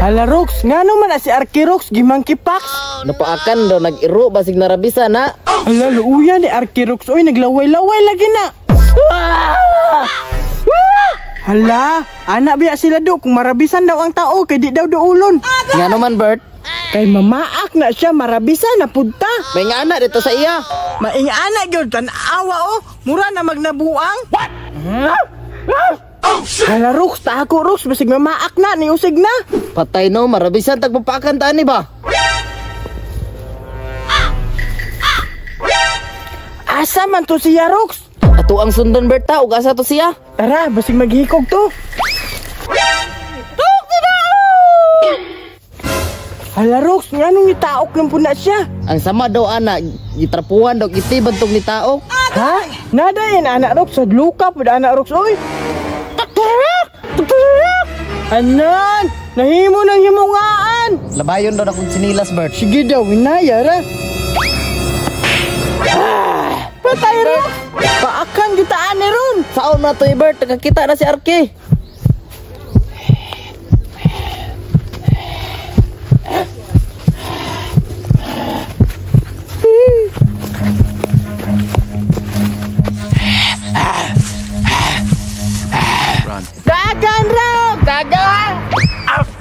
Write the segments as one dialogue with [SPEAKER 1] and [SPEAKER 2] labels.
[SPEAKER 1] Hala Rox, ngano man na si Arky Rox gimangkipax?
[SPEAKER 2] Napaakan daw nag-iro basig narabisa na.
[SPEAKER 1] Hala luuya ni Arky Rox oy, naglaway-laway lagi na. Hala, anak biya sila do kung marabisan daw ang tao kay di daw duulon.
[SPEAKER 2] Ngano man, Bert?
[SPEAKER 1] Kay mamaak na siya marabisan na pudta.
[SPEAKER 2] May nga ana dito sa iya.
[SPEAKER 1] Maing-ana gyud tan-awa oh, mura na magnabuang. What? Hala Rox, taako Rox, basig mamaak na ni usig na.
[SPEAKER 2] Patay no, marabisan tagpapakan ta ani ba?
[SPEAKER 1] Asa man to siya Rox?
[SPEAKER 2] Ato ang sundon, Bert, ta ug asa to siya?
[SPEAKER 1] Tara, basig maghikog to. Hala Rox, nganong nitaok ng puna siya?
[SPEAKER 2] Ang sama daw ana, gitrapuan daw iti bantog ni taok.
[SPEAKER 1] Ha? Nadayon anak Rox, sa luka pud anak Rox oy. Anan, nahimo nang himungaan.
[SPEAKER 2] Labayon daw na kung sinilas, Bert.
[SPEAKER 1] Sige daw, winaya ra. Patay Rox. Paakan jutaan ni ron.
[SPEAKER 2] Saon na to, eh, Bert, nakakita na si Arky.
[SPEAKER 1] Dagan Rox, dagan.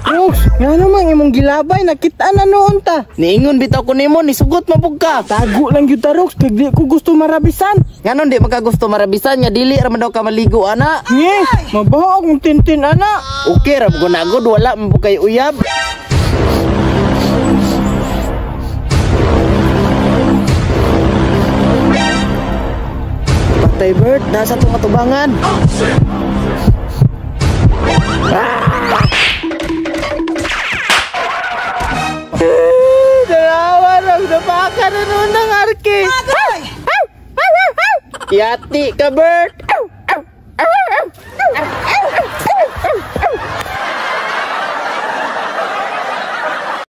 [SPEAKER 1] Rox, nga namang imong gilabay nakita na noon ta.
[SPEAKER 2] Niingon bitaw ko nimo, nisugot mapug ka.
[SPEAKER 1] Tago lang gyud ta Rox, kay di ko gusto marabisan.
[SPEAKER 2] Nganon di makagusto marabisan nga dili ra man daw ka maligo ana.
[SPEAKER 1] Nge, mabaho akong tintin ana.
[SPEAKER 2] Okay ra gunagod wala man po kay uyab. Patay Bert, nasa tong atubangan.
[SPEAKER 1] Dalawa lang, napaka na noon ng Arky.
[SPEAKER 2] Yati ka, Bert.